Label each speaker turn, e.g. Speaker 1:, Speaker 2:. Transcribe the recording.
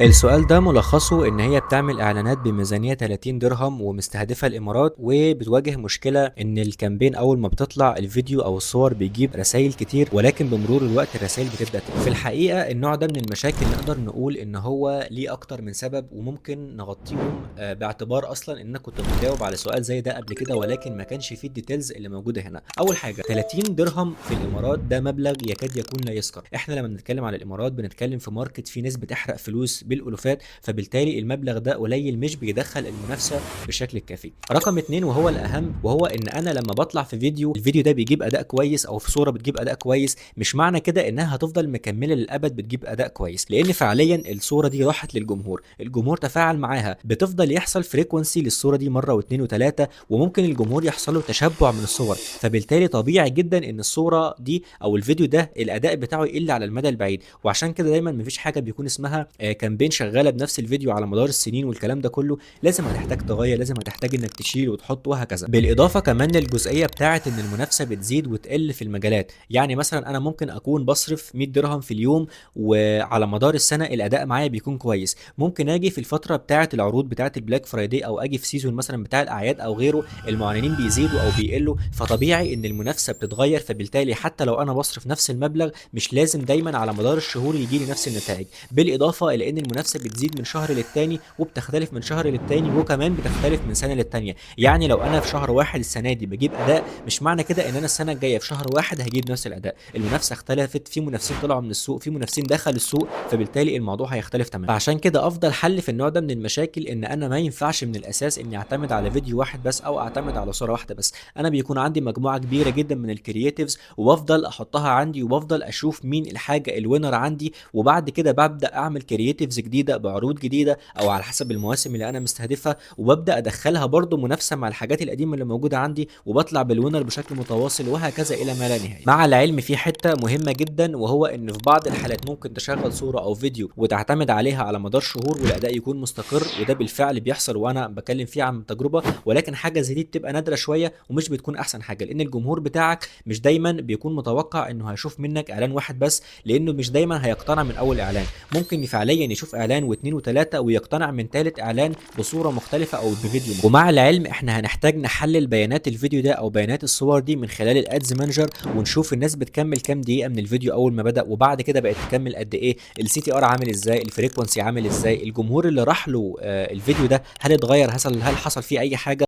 Speaker 1: السؤال ده ملخصه إن هي بتعمل إعلانات بميزانية 30 درهم ومستهدفة الإمارات، وبتواجه مشكلة إن ال campaign أول ما بتطلع الفيديو أو الصور بيجيب رسايل كتير، ولكن بمرور الوقت الرسايل بتبدأ تقل. في الحقيقة النوع ده من المشاكل نقدر نقول إن هو ليه أكتر من سبب، وممكن نغطيهم باعتبار أصلا إن أنا كنت مجاوب على سؤال زي ده قبل كده، ولكن ما كانش فيه ال details اللي موجودة هنا. أول حاجة، 30 درهم في الإمارات ده مبلغ يكاد يكون لا يذكر. إحنا لما بنتكلم على الإمارات بنتكلم في market فيه ناس بتحرق فلوس بالالوفات، فبالتالي المبلغ ده قليل، مش بيدخل المنافسة بالشكل الكافي. رقم اتنين وهو الاهم، وهو ان انا لما بطلع في فيديو، الفيديو ده بيجيب اداء كويس او في صوره بتجيب اداء كويس، مش معنى كده انها هتفضل مكملة للابد بتجيب اداء كويس، لان فعليا الصورة دي راحت للجمهور، الجمهور تفاعل معاها، بتفضل يحصل frequency للصورة دي مرة واثنين وثلاثه، وممكن الجمهور يحصل له تشبع من الصور، فبالتالي طبيعي جدا ان الصورة دي او الفيديو ده الاداء بتاعه يقل على المدى البعيد. وعشان كده دايما مفيش حاجة بيكون اسمها campaign شغالة بنفس الفيديو على مدار السنين والكلام ده كله، لازم هتحتاج تغير، لازم هتحتاج انك تشيل وتحط وهكذا. بالاضافة كمان للجزئيه بتاعه ان المنافسة بتزيد وتقل في المجالات، يعني مثلا انا ممكن اكون بصرف 100 درهم في اليوم وعلى مدار السنة الاداء معايا بيكون كويس، ممكن اجي في الفترة بتاعه العروض بتاعه ال Black Friday، او اجي في season مثلا بتاع الاعياد او غيره، المعلنين بيزيدوا او بيقلوا، فطبيعي ان المنافسة بتتغير، فبالتالي حتى لو انا بصرف نفس المبلغ مش لازم دايما على مدار الشهور يجي لي نفس النتائج. بالاضافة الى ان المنافسة بتزيد من شهر للتاني، وبتختلف من شهر للتاني، وكمان بتختلف من سنة للتانيه. يعني لو انا في شهر واحد السنة دي بجيب اداء، مش معنى كده ان انا السنة الجاية في شهر واحد هجيب نفس الاداء. المنافسة اختلفت، في منافسين طلعوا من السوق، في منافسين دخلوا السوق، فبالتالي الموضوع هيختلف تماما. فعشان كده افضل حل في النوع ده من المشاكل ان انا ما ينفعش من الاساس اني اعتمد على فيديو واحد بس او اعتمد على صوره واحدة بس. انا بيكون عندي مجموعة كبيرة جدا من ال creatives، وبفضل احطها عندي، وبفضل اشوف مين الحاجة ال winner عندي، وبعد كده ببدا اعمل creatives جديدة بعروض جديدة او على حسب المواسم اللي انا مستهدفها، وببدا ادخلها برضو منافسه مع الحاجات القديمة اللي موجودة عندي، وبطلع بال winner بشكل متواصل وهكذا الى ما لا نهايه. مع العلم في حتة مهمة جدا، وهو ان في بعض الحالات ممكن تشغل صوره او فيديو وتعتمد عليها على مدار شهور والاداء يكون مستقر، وده بالفعل بيحصل وانا بكلم فيه عن تجربه، ولكن حاجة زي دي بتبقى نادرة شوية ومش بتكون احسن حاجه، لان الجمهور بتاعك مش دايما بيكون متوقع انه هيشوف منك اعلان واحد بس، لانه مش دايما هيقتنع من اول اعلان، ممكن فعليا يشوف اعلان واثنين وثلاثة ويقتنع من ثالث اعلان بصورة مختلفة او بفيديو مختلف. ومع العلم احنا هنحتاج نحلل بيانات الفيديو ده او بيانات الصور دي من خلال ال Ads Manager، ونشوف الناس بتكمل كام دقيقة من الفيديو اول ما بدا، وبعد كده بقت تكمل قد ايه، ال CTR عامل ازاي، ال frequency عامل ازاي، الجمهور اللي راح له الفيديو ده هل اتغير، هل حصل فيه اي حاجة.